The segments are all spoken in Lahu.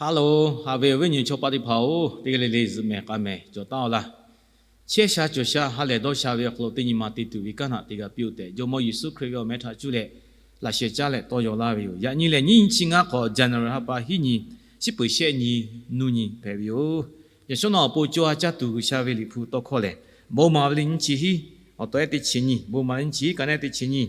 Hello, haꞈ ve awˬ viˉ nyi chaw paˆ teˇ hpaˍ-oˬ, teˇ g'aˇ le le zuhꞈ mehˍ k'a mehˍ cawˬ taˉ-aw laˇ. Chehˇ sha cawˬ sha ha lehˬ dawˇ sha ve awˬ hk'aw lo teˇ nyi ma te tuˬ ve kanˉ htaꞈ te g'a piˇ-oˆ tehꞈ, Jawˇmawˇ Yeˍsuˆ Hkriꞈ ve awˬ meh htaꞈ cuˇ leh laꞈ sheh caˉ leh tawˇ yaw laˇ ve yoˬ. Yaꞈ nyi lehˬ, nyiˇ nyiˇ chi ngaˇ hk'awꞈ January ha pa hiˉ nyi, shiˉ peuˍ shehˆ nyi, nuˇ nyi hpehꞈ ve yoˬ. Yaꞈ shawˉ nawˉ awˬ pon co ha caˇ tuˬ G'uiˬsha ve Liꞈ hpu tawˇ hkawˇ lehˬ, bon maˍ ve le nyiˇ chi hiˉ, awˬ tawehˉ teˇ chi nyiˇ, bon maˍ ve nyiˇ chi hiˉ ka neˉ teˇ chi nyiˇ.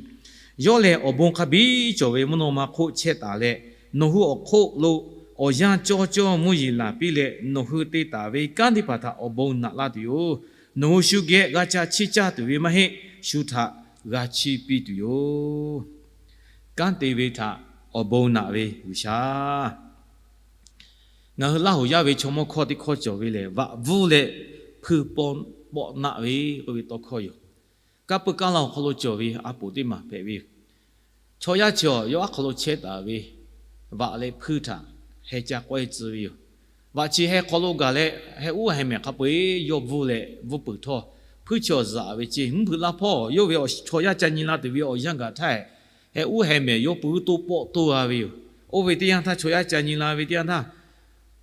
Yawˇ lehˬ, awˬ bon hk'a biˇ cawˬ ve mvuhˇ naw ma hk'oˆ chehˇ taˍ leh, nawˬ hui awˬ hk'oˆ lo awˬ yanˇ cawˇ cawˇ mvuhˇ yeˬ laˬ piˇ leh, nawˬ hui te taˍ ve kanˉ teˇ hpaˍ htaꞈ awˬ bon naꞈ laˇ tuˬ yoˬ. Nawˬ hui shu geh g'a ca chiˇ caˇ tuˬ ve maˇ heˆ. Shu htaꞈ g'a chiˇ piˇ tuˬ yoˬ. Kanˉ te ve htaꞈ awˬ bon naꞈ ve G'uiˬsha. Ngaˬ hui Laˇ huˍ yaˇ ve chaw mawˇ hkawˇ teˇ hkawˇ cawˬ ve lehˬ, vaꞈ bvuhˇ leh hpuiˇ pawˆ naˆ ve k'oˆ ve tawˇ hkawˇ yoˬ. Kaˇ pui kaˇ la awˬ hk'aw lo cawˬ ve a poˍ teˇ maˬ hpehꞈ ve yoˬ. Chaw yaˇ chi awˬ yawˇ aˉ hk'aw lo chehˇ taˍ ve vaꞈ leh hpuiˇ htaꞈ heh ca k'awehˇ tcuh ve yoˬ. Vaꞈ chi heh hk'aw lo gaˬ leh, heh uˉ heh mehˍ hk'a peu-eˬ yawˇ bvuhˇ leh bvuhˇ peuˬ htawˇ, hpuiˇ chi awˬ zuhꞈ ve ceˇ, mvuhˇ hpeuꞈ laˇ hpawˇ yawˇ ve chaw yaˇ ca nyi la tuˬ ve awˬ yanˇ gaˬ htaˇ, heh uˉ heh mehˍ yawˇ pui to pawˆ toˇ g'a ve yoˬ. Oˇ ve teˇ yanˇ htaˇ, chaw yaˇ ca nyi la ve teˇ yanˇ htaˇ,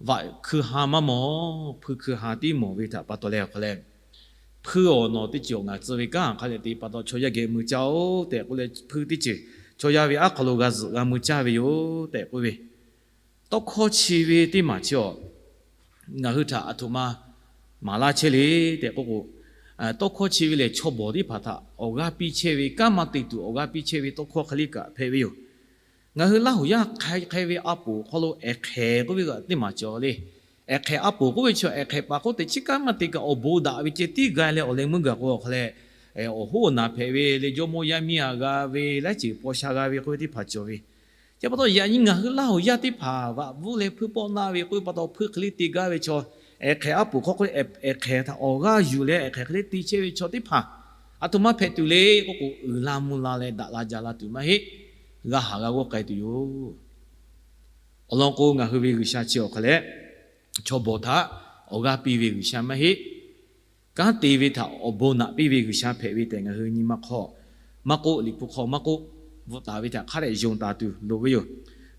vaꞈ hkui ha maˇ mawˬ, hpuiˇ hkui ha tiˉ mawˬ ve htaꞈ pa taw leh awˬ hk'aw leh, hpuiˇ awˬ nawˬ teˇ ceuˬ awˬ ngaˬ tcuh ve kanˉ hk'a leh te pa taw chaw yaˇ geh mui caˇ-oˆ tehꞈ k'oˆ leh, hpuiˇ teˇ ceuˬ chaw yaˇ ve aˉ hk'aw lo g'a zuhꞈ g'a mui caˇ ve yoˬ tehꞈ k'oˆ ve. Tawˇ hkawˇ chi ve teˇ maˬ chi awˬ, ngaˬ hui htaꞈ aˬ htoꞈ ma maˍ laˇ chehˇ le tehꞈ k'oˆ k'o, tawˇ hkawˇ chi ve lehˬ, chaw bawˬ teˇ hpaˍ htaꞈ awˬ g'aˇ piˇ chehˇ ve, kanˉ maˇ te tuˬ awˬ g'aˇ piˇ chehˇ ve tawˇ hkawˇ hk'e le kaꞈ hpehꞈ ve yoˬ. Ngaˬ hui Laˇ huˍ yaˇ hk'aˬ hk'e ve a poˍ hk'aw lo ehˍ hk'ehˍ k'oˆ ve g'aꞈ teˇ maˬ cawˬ le. Ehˍ hk'ehˍ a poˍ k'oˆ ve chi ehˍ hk'ehˍ paˍ k'oˆ teꞈ chiˉ kanˉ maˇ te kaꞈ awˬ bon daꞈ ve ceh tiˉ g'a leh awˬ leh meuˇ gaˬ k'o awˬ hk'aw leh, awˬ hoˉ awˬ naˍ hpehꞈ ve le, jawˇmawˇ yaˇ miˇ a g'a ve, laiˉ ceuˬ paw sha g'a ve k'oˆ ve teˇ hpaˍ cawˬ ve. Chi pa taw yaꞈ nyi ngaˬ hui Laˇ huˍ yaˇ teˇ hpaˍ vaꞈ bvuhˇ leh hpuiˇ pawˆ naˆ ve k'oˆ ve pa taw hpuiˇ hk'e le te gaˇ ve chaw, ehˍ hk'ehˍ a poˍ hk'aw k'oˆ leh ehˍ hk'ehˍ htaꞈ awˬ g'aˇ yuˬ leh ehˍ hk'ehˍ hk'e le te chehˇ ve chaw teˇ hpaˍ, aˬ htoꞈ ma hpehꞈ tuˬ le k'oˆ k'o, uiˍ la mvuh la leh daꞈ la jaˇ la tuˬ maˇ heˆ. G'a haˍ g'a g'awˇ k'ai tuˬ yoˬ. Awˬ lawn k'o, ngaˬ hui ve G'uiˬsha chi awˬ hk'aw leh, chaw bawˬ htaꞈ awˬ g'aˇ piˇ ve G'uiˬsha maˇ heˆ. Kanˉ te ve htaꞈ awˬ bon naꞈ piˇ ve G'uiˬsha hpehꞈ ve tehꞈ ngaˬ hui nyi ma hk'aw maˇ k'oˆ, Liꞈ hpu hk'aw maˇ k'oˆ, bvuhꞈ taˍ ve htaꞈ hk'a dehꞈ yonˍ taˍ tuˬ loˍ ve yoˬ.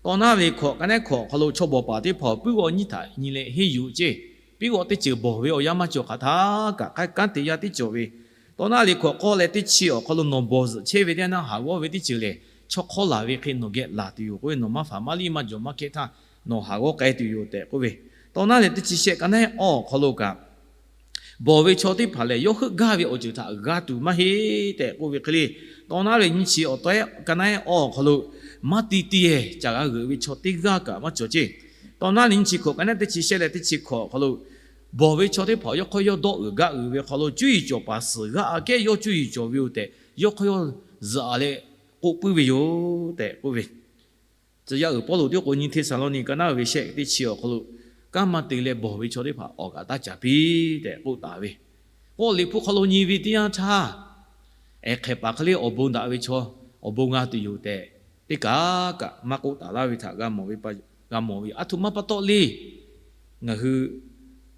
Tawˇ naˉ ve hkawꞈ ka neˉ hkawꞈ awˬ hk'aw lo chaw bawˬ paˍ teˇ hpaˍ puiˉ g'awꞈ nyiˇ htaꞈ nyi leh henˇ yuˬ ceˇ. Puiˉ g'awꞈ teˇ ceuˬ bawˬ ve awˬ yanˇ maˇ cawˬ hk'aˬ htaˇ kaꞈ, kanˉ te yaˇ tiˉ cawˬ ve. Tawˇ naˉ ve hkawꞈ k'awˇ leh teˇ chi awˬ hk'aw lo nawˬ bawˬ zuhꞈ chehˇ ve teˇ yanˇ htaˇ haˍ g'awˇ ve teˇ ceuˬ lehˬ, chaw hk'awˇ laˬ ve hk'e nawˬ geh laˬ tuˬ yoˬ k'oˆ ve, nawˬ maˇ faˍ maˇ liˇ maˇ jawˬ maˇ hkehˇ htaˇ nawˬ haˍ g'awˇ k'ai tuˬ yoˬ tehꞈ k'oˆ ve. Tawˇ naˉ leh teˇ chi shehˆ ka neˉ awˇ awˬ hk'aw lo kaꞈ, bawˬ ve chaw teˇ hpaˍ lehˬ, yawˇ heuˆ gaˇ ve awˬ ceuˬ htaꞈ g'a tuˬ maˇ heˆ tehꞈ k'oˆ ve hk'e le. Tawˇ naˉ ve nyiˇ chi awˬ tawehˉ ka neˉ awˇ awˬ hk'aw lo, maˇ ti ti ehˍ caꞈ g'a g'euꞈ ve chaw teˇ g'aˇ kaꞈ maˇ cawˬ ceˇ. Tawˇ naˉ leh nyiˇ chi hkawꞈ ka neˉ teˇ chi shehˆ leh teˇ chi hkawꞈ awˬ hk'aw lo, bawˬ ve chaw teˇ hpaˍ yawˇ hk'aw yawˇ dawˆ uiˍ gaˆ uiˍ ve hk'aw lo, cuˇ yiˍ cawˬ paˍ suhˍ g'aˇ aꞈ kehˉ yawˇ cuˇ yiˍ cawˬ ve yoˬ tehꞈ, yawˇ hk'aw yawˇ zuhꞈ leh k'oˆ puiˉ ve yoˬ tehꞈ k'oˆ ve. Tcuh yaˇ uiˍ Pawˇluꞈ tiˉ k'o, nyiˇ Hteˇsaˍlawˇniˆ ka naˉ ve shehˆ teˇ chi awˬ hk'aw lo, kanˉ maˇ te leh bawˬ ve chaw teˇ hpaˍ awˬ kaꞈ taˇ caˍ piˇ tehꞈ k'oˆ taˍ ve. K'o, Liꞈ hpu hk'aw lo nyi ve teˇ yanˇ htaˇ, ehˍ hk'ehˍ paˍ hk'e le awˬ bon daꞈ ve chaw awˬ bon g'a tuˬ yoˬ tehꞈ, teˇ kaꞈ kaꞈ maˇ k'oˆ taˍ laˇ ve htaꞈ g'a mawˬ ve, g'a mawˬ ve. Aˬ htoꞈ ma pa taw le. Ngaˬ hui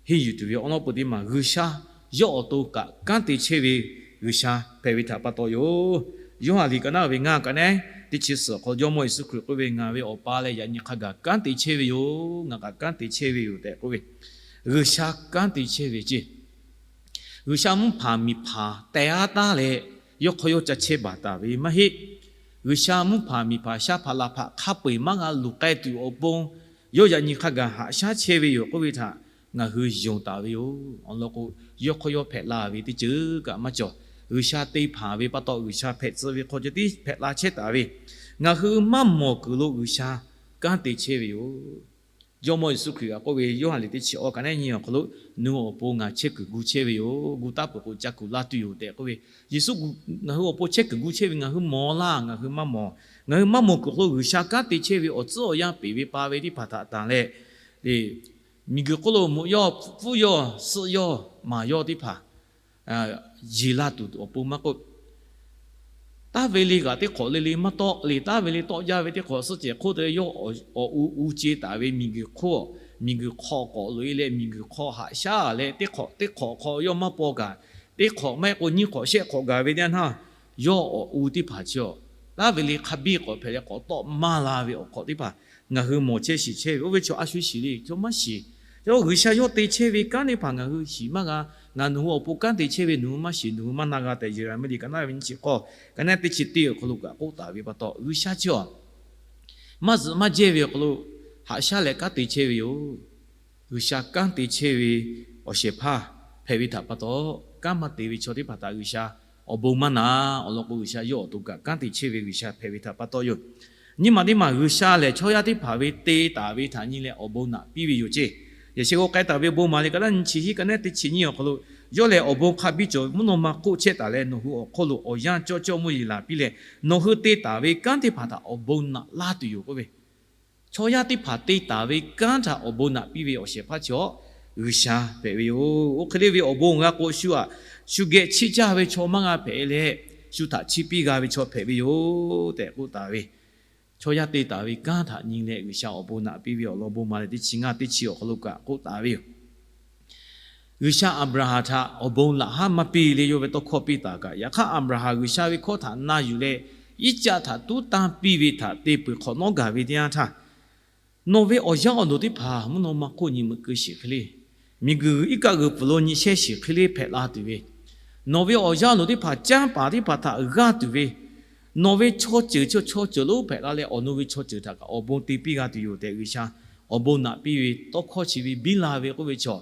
henˇ yuˬ tuˬ ve awˬ lawn peuˬ teˇ maˬ G'uiˬsha yawˇ awˬ to kaꞈ kanˉ te chehˇ ve G'uiˬsha hpehꞈ ve htaꞈ pa taw yoˬ. Yoˇhanˬ liꞈ ka naˉ ve ngaˇ ka neˉ teˇ chi suhˍ awˬ hk'aw lo Jawˇmawˇ Yeˍsuˆ Hkriꞈ k'oˆ ve, Ngaˬ ve Awˬ pa leh yaꞈ nyi hk'a gaˬ kanˉ te chehˇ ve yoˬ. Ngaˬ kaꞈ kanˉ te chehˇ ve yoˬ tehꞈ k'oˆ ve. G'uiˬsha kanˉ te chehˇ ve ceˇ. G'uiˬsha mvuhˇ hpanˍ miˬ hpanˍ teh aˉ taˉ leh yawˇ hk'aw yawˇ ca chehˇ baˬ taˍ ve maˇ heˆ. G'uiˬsha mvuhˇ hpanˍ miˬ hpanˍ shaˉ hpaˍ laˬ hpaꞈ hk'a peu-eˬ maˇ g'a luˬ k'ai tuˬ awˬ pon, yawˇ yaꞈ nyi hk'a gaˬ haꞈ shaˉ chehˇ ve yoˬ k'oˆ ve htaꞈ ngaˬ hui yonˍ taˍ ve yoˬ. Awˬ lawn k'o, yawˇ hk'aw yawˇ hpehꞈ la ve teˇ ceuˬ kaꞈ maˇ cawˬ. G'uiˬsha te hpanˍ ve pa taw, G'uiˬsha hpehꞈ tcuh ve hk'aw ceh tiˉ hpehꞈ la chehˇ taˍ ve, ngaˬ hui maˇ mawˬ kuiˬ lo G'uiˬsha kanˉ te chehˇ ve yoˬ. Jawˇmawˇ Yeˍsuˆ Hkriꞈ htaꞈ k'oˆ ve, Yoˇhanˬ liꞈ teˇ chi awˇ ka neˉ nyiˇ awˬ hk'aw lo, Nawˬ hui awˬ pon ngaˬ chehˇ kuiˬ gu chehˇ ve yoˬ. Gu taˉ peuˬ k'o ca kuˬ laˇ tuˬ yoˬ tehꞈ k'oˆ ve. Yeˍsuˆ ngaˬ hui awˬ pon chehˇ kuiˬ gu chehˇ ve ngaˬ hui mawˬ laˇ, ngaˬ hui maˇ mawˬ. Ngaˬ hui maˇ mawˬ kuiˬ hk'aw lo G'uiˬsha kanˉ te chehˇ ve awˬ tcuhˉ awˬ yanˇ peˬ ve pa ve teˇ hpaˍ htaꞈ tanˬ leh, miˬguiˬ hk'oˆ lo mvuhꞈ yawˇ, pfuhˇ yawˇ, suhˆ yawˇ, maˍ yawˇ teˇ hpaˍ yeˬ la tuˬ awˬ pon maˇ k'oˆ, taˇ ve le kaꞈ teˇ hk'awꞈ le le maˇ tawˆ le, taˇ ve le tawˆ jaˇ ve teˇ hk'awꞈ suhˆ cehˬ hk'oˆ te yawˇ awˬ u u ce taˍ ve miˬguiˬ hk'oˆ, miˬguiˬ hk'aw k'awꞈ loꞈ e leh miˬguiˬ hk'aw haꞈ shaˉ leh teˇ hk'awꞈ teˇ hk'awꞈ hk'aw yawˇ maˇ paw kaꞈ, teˇ hk'awꞈ maˇ heˆ k'o nyiˇ hk'awꞈ shehˆ hk'awꞈ gaˬ ve teˇ yanˇ htaˇ, yawˇ awˬ u teˇ hpaˍ chi awˬ Haˉ ve le hk'a biˇ k'awꞈ hpehꞈ leh k'awꞈ tawˆ maˇ la ve awˬ hk'awꞈ teˇ hpaˍ ngaˬ hui mawˬ chehˇ shiˍ chehˇ ve, oˇ ve chaw a shu shiˍ le, chaw maˇ shiˍ. Chi G'uiˬsha yawˇ te chehˇ ve kanˉ teˇ hpaˍ ngaˬ hui shiˍ maˇ g'a. Ngaˬ nawˬ hui awˬ pon kanˉ te chehˇ ve nawˬ hui maˇ shiˍ, nawˬ hui maˇ na g'a tehꞈ, Yeˍraˍmiˆ liꞈ ka naˉ ve nyiˇ chi k'awˇ, ka naˉ teˇ chi teˇ awˬ hk'aw lo kaꞈ k'oˆ taˍ ve pa taw, G'uiˬsha chi a maˇ zuhꞈ maˇ jehˇ ve awˬ hk'aw lo haꞈ shaˉ leh kanˉ te chehˇ ve yoˬ. G'uiˬsha kanˉ te chehˇ ve awˬ shehˍ hpaˇ hpehꞈ ve htaꞈ pa taw, kanˉ maˇ te ve chaw teˇ hpaˍ htaꞈ G'uiˬsha awˬ bon maˇ na. Awˬ lawn k'o, G'uiˬsha yawˇ awˬ to kaꞈ kanˉ te chehˇ ve G'uiˬsha hpehꞈ ve htaꞈ pa taw yoˬ. Nyi ma teˇ maˬ G'uiˬsha lehˬ, chaw yaˇ teˇ hpaˍ ve te taˍ ve htaꞈ nyi leh awˬ bon naꞈ piˇ ve yoˬ ceˇ. Yaꞈ sheh k'o k'ai taˍ ve bon maˍ liꞈ ka naˉ nyiˇ chi hiˉ ka naˉ teˇ chi nyiˇ awˬ hk'aw lo, yawˇ lehˬ awˬ bon hk'a biˇ cawˬ mvuhˇ naw ma hk'oˆ chehˇ taˍ leh, nawˬ hui awˬ hk'oˆ lo awˬ yanˇ cawˇ cawˇ mvuhˇ yeˬ laˬ piˇ leh, nawˬ hui te taˍ ve kanˉ teˇ hpaˍ htaꞈ awˬ bon naꞈ laˇ tuˬ yoˬ k'oˆ ve. Chaw yaˇ teˇ hpaˍ te taˍ ve kanˉ htaꞈ awˬ bon naꞈ piˇ ve awˬ shehˍ hpaˇ chi a G'uiˬsha hpehꞈ ve yoˬ. Oˇ hk'e le ve awˬ bon g'a k'o, shu htaꞈ shu geh chiˇ caˇ ve chaw maˇ g'a hpehꞈ leh, shu htaꞈ chiˇ piˇ g'a ve chaw hpehꞈ ve yoˬ tehꞈ k'oˆ taˍ ve. Chaw yaˇ te taˍ ve kanˉ htaꞈ nyi leh G'uiˬsha awˬ bon naꞈ piˇ ve awˬ lawn bon maˍ liꞈ teˇ chi ngaˇ teˇ chi awˬ hk'aw lo kaꞈ k'oˆ taˍ ve yoˬ. G'uiˬsha Aˍbraˍhanˍ htaꞈ awˬ bon laꞈ haˉ maˇ piˇ le, yawˇ ve tawˇ hkawˇ piˇ taˍ kaꞈ, yaꞈ hk'aˇ Aˍbraˍhanˍ G'uiˬsha ve hkawˇ htaꞈ na yuˬ leh, Iˉcaˆ htaꞈ tuˉ tanˇ piˇ ve htaꞈ te peuˬ hk'awꞈ nawˉ gaˬ ve teˇ yanˇ htaˇ, nawˬ ve awˬ yanˇ awˬ duˬ teˇ hpaˍ mvuhˇ naw ma hk'oˆ nyi meuꞈ keu shiˍ hk'e le, miˬguiˬ iˉ kaˆ g'uiˬ pfuhˍ lo nyi shehˇ shiˍ hk'e le hpehꞈ la tuˬ ve, nawˬ ve awˬ yanˇ awˬ duˬ teˇ hpaˍ canˇ paˍ teˇ hpaˍ htaꞈ g'aˇ tuˬ ve, nawˬ ve chaw ceuˬ chaw chaw ceuˬ lonˉ hpehꞈ la leh, awˬ nu ve chaw ceuˬ htaꞈ kaꞈ awˬ bon te piˇ g'a tuˬ yoˬ tehꞈ, G'uiˬsha awˬ bon naꞈ piˇ ve tawˇ hkawˇ chi ve biˇ la ve k'oˆ ve chaw,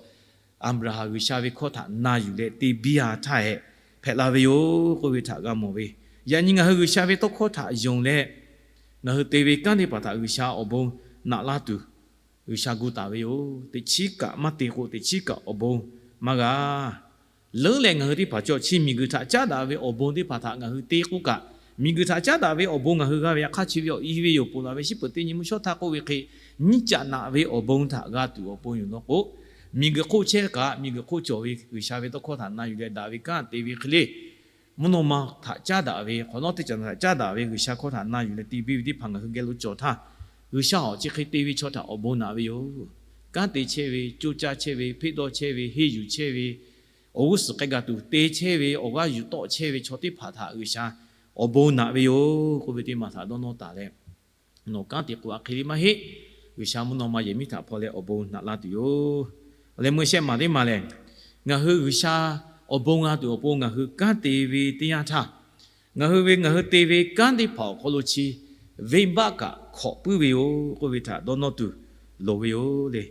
Aˍbraˍhanˍ G'uiˬsha ve hkawˇ htaꞈ na yuˬ leh te biˇ a htaˇ hehꞈ hpehꞈ la ve yoˬ k'oˆ ve htaꞈ g'a mawˬ ve. Yaꞈ nyi ngaˬ hui G'uiˬsha ve tawˇ hkawˇ htaꞈ yonˍ leh, ngaˬ hui te ve kanˉ teˇ hpaˍ htaꞈ G'uiˬsha awˬ bon naꞈ laˇ tuˬ, G'uiˬsha gu taˍ ve yoˬ. Teꞈ chiˉ kaꞈ maˇ te k'o, teꞈ chiˉ kaꞈ awˬ bon maˇ g'a. Leuˉ leh ngaˬ hui teˇ hpaˍ cawˬ chi miˬguiˬ htaꞈ caˉ daꞈ ve awˬ bon teˇ hpaˍ htaꞈ ngaˬ hui te k'oˆ kaꞈ, miˬguiˬ htaꞈ caˉ daꞈ ve awˬ bon ngaˬ hui g'a ve yaꞈ hk'aˇ, chi ve awˬ i ve yoˬ. Ponˬ laˬ ve shiˉ peuˬ teˇ nyi mvuhˇ shawˉ htaˇ k'oˆ ve hk'e, nyiˇ caꞈ naꞈ ve awˬ bon htaꞈ g'a tuˬ awˬ pon yoˬ law k'o, miˬguiˬ hk'oˆ chehˇ kaꞈ, miˬguiˬ hk'oˆ cawˬ ve G'uiˬsha ve tawˇ hkawˇ htaꞈ na yuˬ leh daꞈ ve kanˉ te ve hk'e le, mvuhˇ naw ma htaꞈ caˉ daꞈ ve, hk'awꞈ nawˉ teˇ caꞈ htaꞈ caˉ daꞈ ve G'uiˬsha hkawˇ htaꞈ na yuˬ leh te biˇ ve teˇ hpaˍ ngaˬ hui geh lo cawˬ htaˇ, G'uiˬsha awˬ chi hk'e te ve chaw htaꞈ awˬ bon naꞈ ve yoˬ. Kanˉ te chehˇ ve, coˇ caˇ chehˇ ve, hpeˆ dawˇ chehˇ ve, henˇ yuˬ chehˇ ve, awˬ g'uˇ suhˍ k'ai gaˬ tuˬ te chehˇ ve, awˬ g'aˇ yuˬ tawˆ chehˇ ve chaw teˇ hpaˍ htaꞈ G'uiˬsha awˬ bon naꞈ ve yoˬ k'oˆ ve teˇ maˬ htaꞈ dawˇ nawˇ taˍ leh, nawˬ kanˉ te k'o a hk'e le maˇ heˆ. G'uiˬsha mvuhˇ naw ma yehˬ miˉ htaꞈ hpaw leh awˬ bon naꞈ laˇ tuˬ yoˬ. Awˬ leh meuˇ shehˆ maˬ teˇ maˬ lehˬ, ngaˬ hui G'uiˬsha awˬ bon g'a tuˬ awˬ pon ngaˬ hui kanˉ te ve teˇ yanˇ htaˇ, ngaˬ hui ve ngaˬ hui te ve kanˉ teˇ hpaˍ awˬ hk'aw lo chi venˇbaˆ kaꞈ hkawꞈ puiˉ ve yoˬ k'oˆ ve htaꞈ dawˇ nawˇ tuˬ loˍ ve yoˬ le.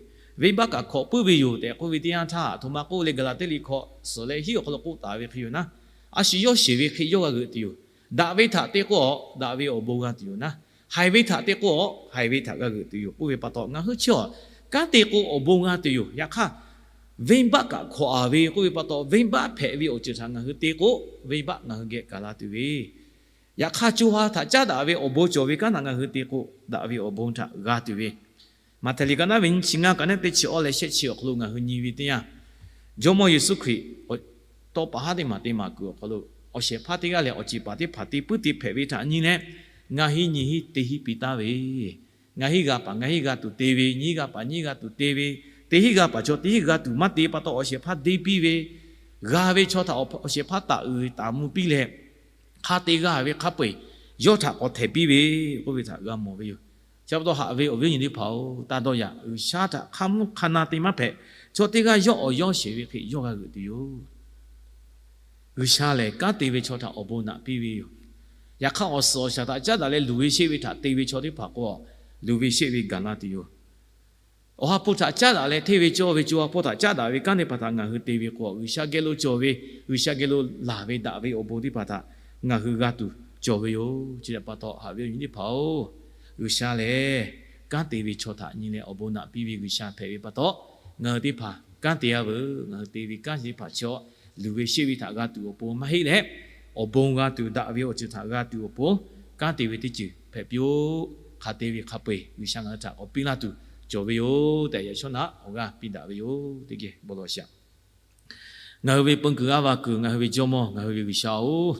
Venˇbaˆ kaꞈ hkawꞈ puiˉ ve yoˬ tehꞈ k'oˆ ve teˇ yanˇ htaˇ, aˬ htoꞈ ma k'oˆ leh Gaˍlaˍtiˆ liꞈ hkawꞈ suhˍ leh hiˉ awˬ hk'aw lo k'oˆ taˍ ve hk'e yoˬ naˉ, a shu yawˇ sheˍ ve hk'e yawˇ g'a g'euꞈ tuˬ yoˬ. Daꞈ ve htaꞈ te k'o, daꞈ ve awˬ bon g'a tuˬ yoˬ naˉ, haiˬ ve htaꞈ te k'o, haiˬ ve htaꞈ g'a g'euꞈ tuˬ yoˬ k'oˆ ve pa taw, ngaˬ hui chi a kanˉ te k'o awˬ bon g'a tuˬ yoˬ. Yaꞈ hk'aˇ, venˇbaˆ kaꞈ hkawꞈ a ve k'oˆ ve pa taw, venˇbaˆ hpehꞈ ve awˬ ceuˬ htaꞈ ngaˬ hui te k'o, venˇbaˆ ngaˬ hui geh kaˬ la tuˬ ve, yaꞈ hk'aˇ co ha htaꞈ caˉ daꞈ ve awˬ bon cawˬ ve kanˉ htaꞈ ngaˬ hui te k'o, daꞈ ve awˬ bon htaꞈ g'a tuˬ ve, Maꞈhtehˍ liꞈ ka naˉ ve nyiˇ chi ngaˇ ka naˉ teˇ chi awˇ leh shehˆ chi awˬ hk'aw lo ngaˬ hui nyi ve teˇ yanˇ, Jawˇmawˇ Yeˍsuˆ Hkriꞈ tawˇ pa haˉ teˇ maˬ te maˍ kuiˬ awˬ hk'aw lo, awˬ shehˍ hpaˇ teˇ g'aˇ leh awˬ ceˬ paˍ teˇ hpaˍ te puiˉ te hpehꞈ ve htaꞈ nyi leh, ngaˬ hiˉ nyiˇ hiˉ teˇ hiˉ piˇ taˍ ve, ngaˬ hiˉ g'a paˍ ngaˬ hiˉ g'a tuˬ te ve, nyiˇ hiˉ g'a paˍ nyiˇ hiˉ g'a tuˬ te ve, teˇ hiˉ g'a paˍ chaw teˇ hiˉ g'a tuˬ maˇ te pa taw, awˬ shehˍ hpaˇ deˇ piˇ ve, g'a ve chaw htaꞈ awˬ shehˍ hpaˇ taˍ uiˍ taˍ mvuh piˇ leh, hk'a te g'a ve hk'a peu-eˬ yawˇ htaꞈ k'awꞈ htehˍ piˇ ve k'oˆ ve htaꞈ g'a mawˬ ve yoˬ. Chi pa taw haꞈ ve awˬ viˉ awˬ nyi teˇ hpaˍ-oˬ, taˇ dawˇ yaꞈ. G'uiˬsha htaꞈ hk'a mvuhˇ hk'a na te maˇ hpehꞈ. Chaw teˇ g'aˇ yawˇ awˬ yawˇ sheˍ ve hk'e yawˇ g'a g'euꞈ tuˬ yoˬ. G'uiˬsha lehˬ, kanˉ te ve chaw htaꞈ awˬ bon naꞈ piˇ ve yoˬ. Yaꞈ hk'aˇ, awˬ suhˍ awˬ shaˍ htaꞈ caˉ daꞈ leh luˬ ve sheˆ ve htaꞈ te ve chaw teˇ hpaˍ k'o, luˬ ve sheˆ ve gaˬ la tuˬ yoˬ. Awˬ ha hpu htaꞈ caˉ daꞈ leh hteˇ ve cawˇ ve co ha hpawˇ htaꞈ caˉ daꞈ ve kanˉ teˇ hpaˍ htaꞈ ngaˬ hui te ve k'o, G'uiˬsha geh lo cawˬ ve, G'uiˬsha geh lo laˬ ve daꞈ ve awˬ bon teˇ hpaˍ htaꞈ ngaˬ hui g'a tuˬ cawˬ ve yoˬ. Chi htaꞈ pa taw haꞈ ve awˬ nyi teˇ hpaˍ-oˬ, G'uiˬsha lehˬ, kanˉ te ve chaw htaꞈ nyi leh awˬ bon naꞈ piˇ ve G'uiˬsha hpehꞈ ve pa taw, ngaˬ hui teˇ hpaˍ kanˉ te-a veuˬ. Ngaˬ hui te ve kanˉ chi teˇ hpaˍ chi a luˬ ve sheˆ ve htaꞈ g'a tuˬ awˬ pon maˇ heˆ leh, awˬ bon g'a tuˬ daꞈ ve awˬ ceuˬ htaꞈ g'a tuˬ awˬ pon, kanˉ te ve teˇ ceuˬ hpehꞈ piˇ-oˆ. Hk'a te ve hk'a peu-eˬ G'uiˬsha ngaˬ hui htaꞈ k'awꞈ piˇ laˇ tuˬ cawˬ ve yoˬ tehꞈ, yaꞈ shawˉ naꞈ awˬ g'aˇ piˇ daꞈ ve yoˬ. Teˇ geh bon lawˬ shaˍ. Ngaˬ hui ve peun kuiˬ g'aˇ va kuiˬ, ngaˬ hui ve Jawˇmawˇ, ngaˬ hui ve G'uiˬsha-oˬ,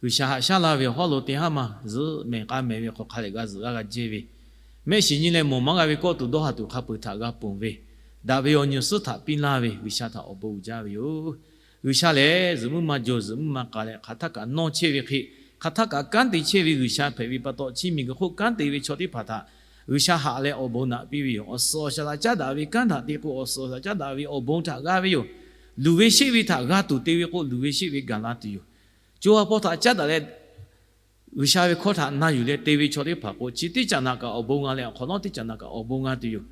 G'uiˬsha haꞈ shaˉ laˇ ve awˬ hawˉ lo te haˉ ma zuhꞈ mehˬ k'a mehˬ ve hk'aw hk'a lehꞈ g'a zuhꞈ g'a g'a jehˇ ve, mehˆ shiˍ nyi leh mawˬ maˇ g'a ve kawˆ tuˬ dawˇ ha tuˬ hk'a peu-eˬ htaꞈ g'a ponˬ ve, daꞈ ve awˬ nyi awˬ suhˉ htaꞈ piˇ laˇ ve G'uiˬsha htaꞈ awˬ bon uiˍ jaˇ ve yoˬ. G'uiˬsha lehˬ, zuhꞈ muiˉ ma jaw, zuhꞈ muiˉ ma k'a leh hk'aˬ htaˇ kaꞈ nawˇ chehˇ ve hk'e, Hk'aˬ htaˇ kaꞈ kanˉ te chehˇ ve G'uiˬsha hpehꞈ ve pa taw, chi miˬguiˬ hk'oˆ kanˉ te ve chaw teˇ hpaˍ htaꞈ G'uiˬsha haꞈ leh awˬ bon naꞈ piˇ ve yoˬ. Awˬ suhˍ awˬ shaˍ htaꞈ caˉ daꞈ ve kanˉ htaꞈ te k'o, awˬ suhˍ awˬ shaˍ htaꞈ caˉ daꞈ ve awˬ bon htaꞈ g'a ve yoˬ. Luˬ ve sheˆ ve htaꞈ g'a tuˬ te ve k'o, luˬ ve sheˆ ve gaˬ la tuˬ yoˬ. Co ha hpawˇ htaꞈ caˉ daꞈ leh G'uiˬsha ve hkawˇ htaꞈ na yuˬ leh te ve chaw teˇ hpaˍ k'o, chi teˇ caꞈ naꞈ kaꞈ awˬ bon g'a leh, awˬ hk'awꞈ nawˉ teˇ caꞈ naꞈ kaꞈ awˬ bon g'a tuˬ yoˬ.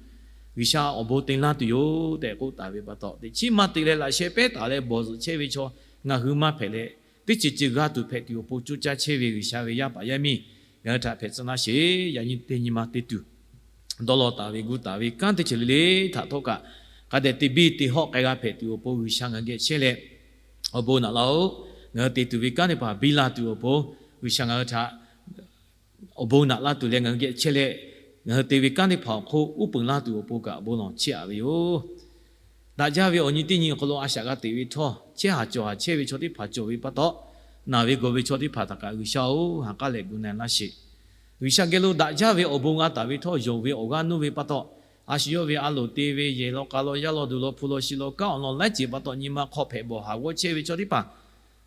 G'uiˬsha awˬ bon te laˇ tuˬ yoˬ tehꞈ k'oˆ taˍ ve pa taw, teꞈ chiˉ maˇ te leh laꞈ sheh pehˉ taˍ leh bawˬ zuhꞈ chehˇ ve chaw ngaˬ hui maˇ hpehꞈ leh, teˇ ceuˬ ceuˬ g'a tuˬ hpehꞈ tuˬ awˬ pon coˇ caˇ chehˇ ve G'uiˬsha ve yaˇ paˍ yaˇ miˇ ngaˬ hui htaꞈ hpehꞈ tcuh laˇ sheˍ. Yaꞈ nyi teˇ nyi ma te tuˬ dawˇ law taˍ ve gu taˍ ve kanˉ teˇ ceuˬ le le htaꞈ htawˇ kaꞈ, hk'a dehꞈ te biˇ te hawˆ k'ai g'a hpehꞈ tuˬ awˬ pon G'uiˬsha ngaˬ hui geh chehˇ leh awˬ bon naꞈ laˇ-oˆ. Ngaˬ hui te tuˬ ve kanˉ teˇ hpaˍ biˇ la tuˬ awˬ pon G'uiˬsha ngaˬ hui htaꞈ awˬ bon naꞈ laˇ tuˬ leh ngaˬ hui geh chehˇ leh, ngaˬ hui te ve kanˉ teˇ hpaˍ awˬ hk'oˆ uˉ peunˍ laˇ tuˬ awˬ pon kaꞈ awˬ bon lawˬ chehˇ aꞈ ve yoˬ. Daꞈ jaˇ ve awˬ nyi teˇ nyi awˬ hk'aw lo a shaꞈ g'a teꞈ ve htawˇ, chehˇ haˍ cawˬ haˍ chehˇ ve chaw teˇ hpaˍ cawˬ ve pa taw, naˬ ve gawˬ ve chaw teˇ hpaˍ htaꞈ kaꞈ G'uiˬsha-oˬ, ha k'aˉ leh gu na laˇ sheˍ. G'uiˬsha geh lo daꞈ jaˇ ve awˬ bon g'a taˍ ve htawˇ, yonˍ ve awˬ g'aˇ nuˇ ve pa taw, a shu yawˇ ve a loˍ te ve yehˬ law k'a law yaˇ law duˬ law hpu law shi law kanˉ awˬ lawn laiˉ ceuˬ pa taw nyi ma hk'aw hpehꞈ bawˬ haˍ g'awˇ chehˇ ve chaw teˇ hpaˍ,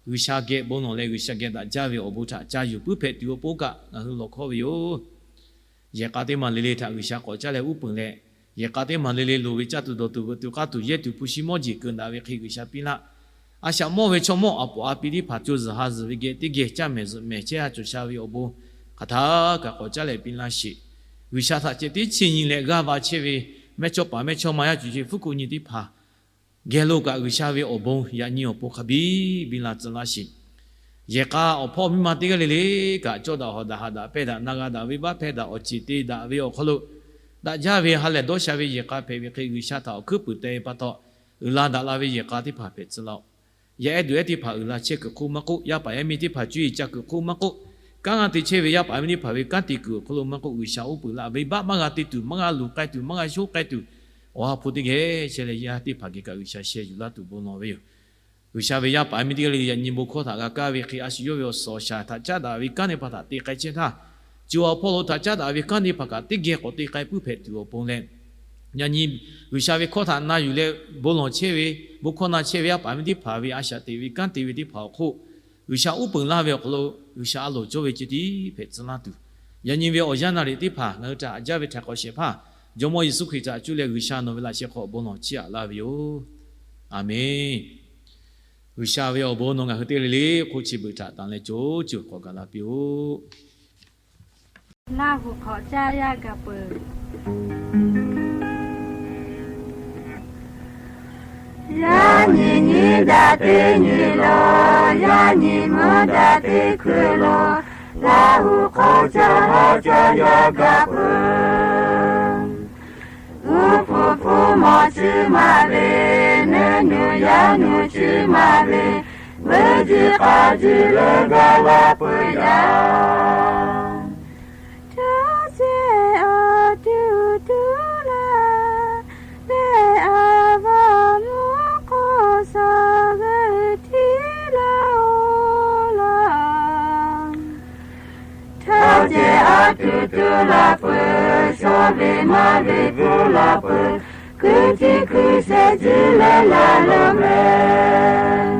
G'uiˬsha geh bon lawˬ leh G'uiˬsha geh daꞈ jaˇ ve awˬ bon htaꞈ ca yuˬ puiˉ hpehꞈ tuˬ awˬ pon kaꞈ ngaˬ hui lawˬ hkawˇ ve yoˬ. Yehˬ k'a teˇ maˬ le le htaꞈ G'uiˬsha k'awꞈ caˇ leh uˉ peunˍ leh, yehˬ k'a teˇ maˬ le le loˍ ve caˇ tuˬ dawˬ tuˬ veuꞈ tuˬ k'aˇ tuˬ yehˇ tuˬ hpu shi mawˇ jeˬ keunˍ daꞈ ve hk'e G'uiˬsha piˇ laˇ. A shaꞈ mawˇ ve chaw mawˇ aˬ poꞈ a pi teˇ hpaˍ co zuhˬ ha zuhˬ ve geh teˇ geh caˇ mehˍ zuhꞈ mehˍ chehˇ ha cawˬ sha ve awˬ bon hk'aˬ htaˇ kaꞈ k'awꞈ caˇ leh piˇ laˇ sheˍ. G'uiˬsha htaꞈ ceh tiˉ chiˇ nyi leh g'aˇ va chehˇ ve mehˇchawˇpaˍ mehˇchawˇma yaˇ cuˬ sheˍ fuˉ kuꞈ nyi teˇ hpaˍ geh lo kaꞈ G'uiˬsha ve awˬ bon yaꞈ nyi awˬ pon hk'a biˇ biˇ la tcuh laˇ sheˍ. Yehˬ k'a awˬ hpawˇ miˇ ma teˇ g'aˇ le le kaꞈ cawˇ daꞈ hawˍ daꞈ haꞈ daꞈ pehˇ daꞈ na g'a daꞈ venˇbaˆ hpehˇ daꞈ awˬ ceˬ te daꞈ ve awˬ hk'aw lo, daꞈ jaˇ ve ha lehˬ dawˇ sha ve yehˬ k'a hpehꞈ ve hk'e G'uiˬsha htaꞈ awˬ hkuiˉ puiˍ te ve pa taw, uiˍ la daꞈ la ve yehˬ k'a teˇ hpaˍ hpehꞈ tcuh laˇ-oˆ. Yaˇ ehˉ duˬ ehˉ teˇ hpaˍ uiˍ la chehˇ kuiˬ hk'oˆ maˇ k'oˆ, yaˇ paˍ yaˇ miˇ teˇ hpaˍ cuˇ yiˍ ca kuiˬ hk'oˆ maˇ k'oˆ, kanˉ g'a te chehˇ ve yaˇ paˍ yaˇ miˇ teˇ hpaˍ ve kanˉ te kuiˬ awˬ hk'aw lo maˇ k'oˆ, G'uiˬsha uˉ peunˍ laˇ, venˇbaˆ maˇ g'a te tuˬ, maˇ g'a luˬ k'ai tuˬ, maˇ g'a shoˉ k'ai tuˬ, awˬ ha hpu teˇ geh chehˇ leh yaˇ teˇ hpaˍ geh kaꞈ G'uiˬsha sheh yuˬ laˇ tuˬ bon lawˬ ve yoˬ. G'uiˬsha ve yaˇ paˍ yaˇ miˇ teˇ g'aˇ le le yaꞈ nyi bon hkawˇ htaꞈ g'a kaˇ ve hk'e, a shu yawˇ ve awˬ suhˍ awˬ shaˍ htaꞈ caˉ daꞈ ve kanˉ teˇ hpaˍ htaꞈ te k'ai chehˇ htaˇ, co ha hpawˇ lo htaꞈ caˉ daꞈ ve kanˉ teˇ hpaˍ kaꞈ teˇ geh k'awꞈ te k'ai puiˉ hpehꞈ tuˬ awˬ pon leh, yaꞈ nyi G'uiˬsha ve hkawˇ htaꞈ na yuˬ leh bon lawˬ chehˇ ve, bon hkawˇ na chehˇ ve yaˇ paˍ yaˇ miˇ teˇ hpaˍ ve a shaꞈ teꞈ ve kanˉ te ve teˇ hpaˍ awˬ hk'oˆ, G'uiˬsha uˉ peunˍ laˇ ve awˬ hk'aw lo G'uiˬsha a loˍ cawˇ ve ceh tiˉ hpehꞈ tcuh laˇ tuˬ, yaꞈ nyi ve awˬ yanˇ naˍ riˍ teˇ hpaˍ ngaˬ hui htaꞈ haꞈ jaˇ ve htaꞈ k'awꞈ shehˍ hpaˇ Jawˇmawˇ Yeˍsuˆ Hkriꞈ htaꞈ cuˇ leh G'uiˬsha nawˬ ve laꞈ sheh hk'aw bon lawˬ chiˇ aꞈ laˇ ve yoˬ. Aˍmenˍ. G'uiˬsha ve awˬ bon nawˬ ngaˬ hui teˇ g'aˇ le le hk'oˆ chi beuꞈ htaꞈ tanˬ leh co ceuˬ k'awꞈ gaˬ la piˇ-oˆ. Laˇ huˍ hk'awꞈ caˇ yaˇ gaˬ peuˬ. Yaˇ nyi nyi daꞈ te nyi lo, yaˇ nyi mvuhˇ daꞈ te hkui lo, Laˇ huˍ hk'awꞈ caˇ ha caˇ yaˇ gaˬ peuˬ. Uˉ hpu hpu mawˬ chi maˍ ve, neˇ nuˬ yaˇ nuˬ chi maˍ ve, veuꞈ jiˇ k'aˇ jiˇ leh gaˬ la peuˬ yaˇ. Htaˇ ceh awˬ tuˬ tuˬ laˇ leh, a vaˇ mvuhˇ hk'aw shaˍ g'euˆ htiˉ laˇ-oˬ laˇ. Htaˇ ceh a tuˬ tuˬ la peuˬ, shaw ve maˇ ve vuiˬ la peuˬ, hkui htiˇ hkui shehˍ jiˇ leh laˬ lo mehˍ.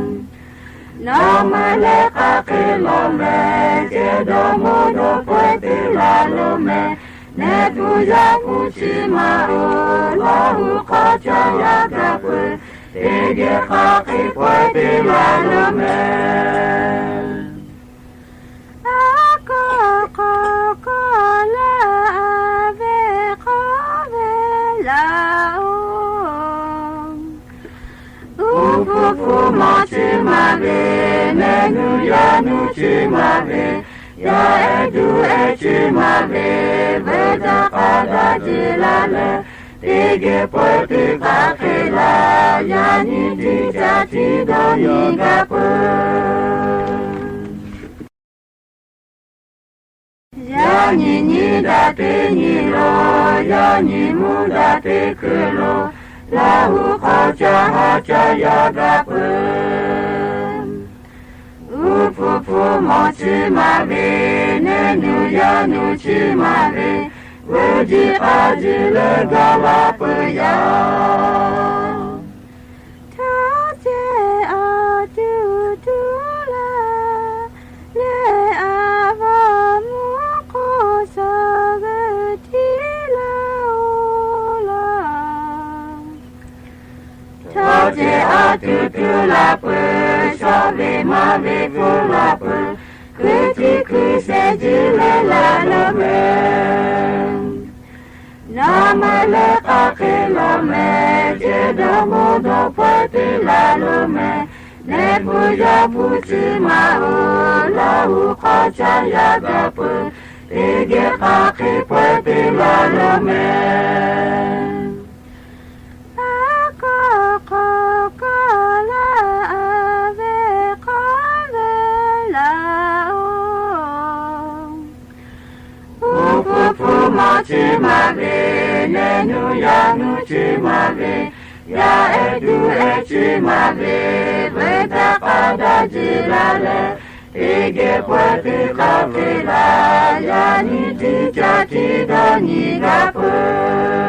Nawˬ meuꞈ leh hk'aˬ hk'e laˬ mehˍ, ceh dawˇ mawˇ dawˇ pawehˇ te laˬ lo mehˍ. Nehˬ hpu yaˇ hpu chi maˍ-oˬ, Laˇ huˍ hk'awꞈ caˇ yaˇ gaˬ peuˬ, teˇ geh hk'aˬ hk'e pawehˇ te laˬ lo mehˍ. A kawˆ k'awꞈ k'awˆ laˇ, a vehˬ k'awˆ vehˬ laˇ-oˬ. Uˉ hpu hpu mawˬ chi maˍ ve, neˇ nuˬ yaˇ nuˬ chi maˍ ve, yaˇ ehˉ duˬ ehˉ chi maˍ ve, veuꞈ daꞈ k'aˇ daꞈ jiˇ laˇ leh, teˇ geh pawehˇ te hk'aˬ hk'e laˬ, yaˇ nyi tiˇ caˇ tiˇ dawˇ nyi gaˬ peuˬ. Yaˇ nyi nyi daꞈ te nyi lo, yaˇ nyi mvuhˇ daꞈ te hkui lo, Laˇ huˍ hk'awꞈ caˇ ha caˇ yaˇ gaˬ peuˬ. Uˉ hpu hpu mawˬ chi maˍ ve, neˇ nuˬ yaˇ nuˬ chi maˍ ve, veuꞈ jiˇ k'aˇ jiˇ leh gaˬ la peuˬ yaˇ. Htaˇ ceh awˬ tuˬ tuˬ laˇ leh, a tuˬ tuˬ la peuˬ, shawˍ ve maˇ ve hpu la peuˬ, hkui tiˇ hkui shehˍ jiˇ leh la lo meh. Naˬ meuꞈ leh hk'aˬ hk'e lo meh, ceh dawˇ mawˇ dawˇ hpawehˇ teˇ la lo meh. Nehˬ hpu yaˇ hpu chi maˇ oˬ, lawˇ hui hk'aw caˇ yaˇ gaˬ peuˬ, teˇ geh hk'aˬ hk'e hpawehˇ teˇ la lo meh. Aˉ kawˆ k'awꞈ kawˆ laˇ ve k'awꞈ ve laˇ oˬ. Uˉ hpu hpu maˇ chi maˇ ve, nehˬ nuˇ yaˇ nuˇ chi maˇ ve, yaˇ ehˉ tuˬ ehˉ chi maˇ ve, veuꞈ taˇ k'aˇ daꞈ jiˇ la leh, teˇ geh hpawehˇ teˇ hk'aˬ hk'e laˇ, yaꞈ nyi tiˇ caˇ tiˇ dawˇ nyi gaˇ peuˬ.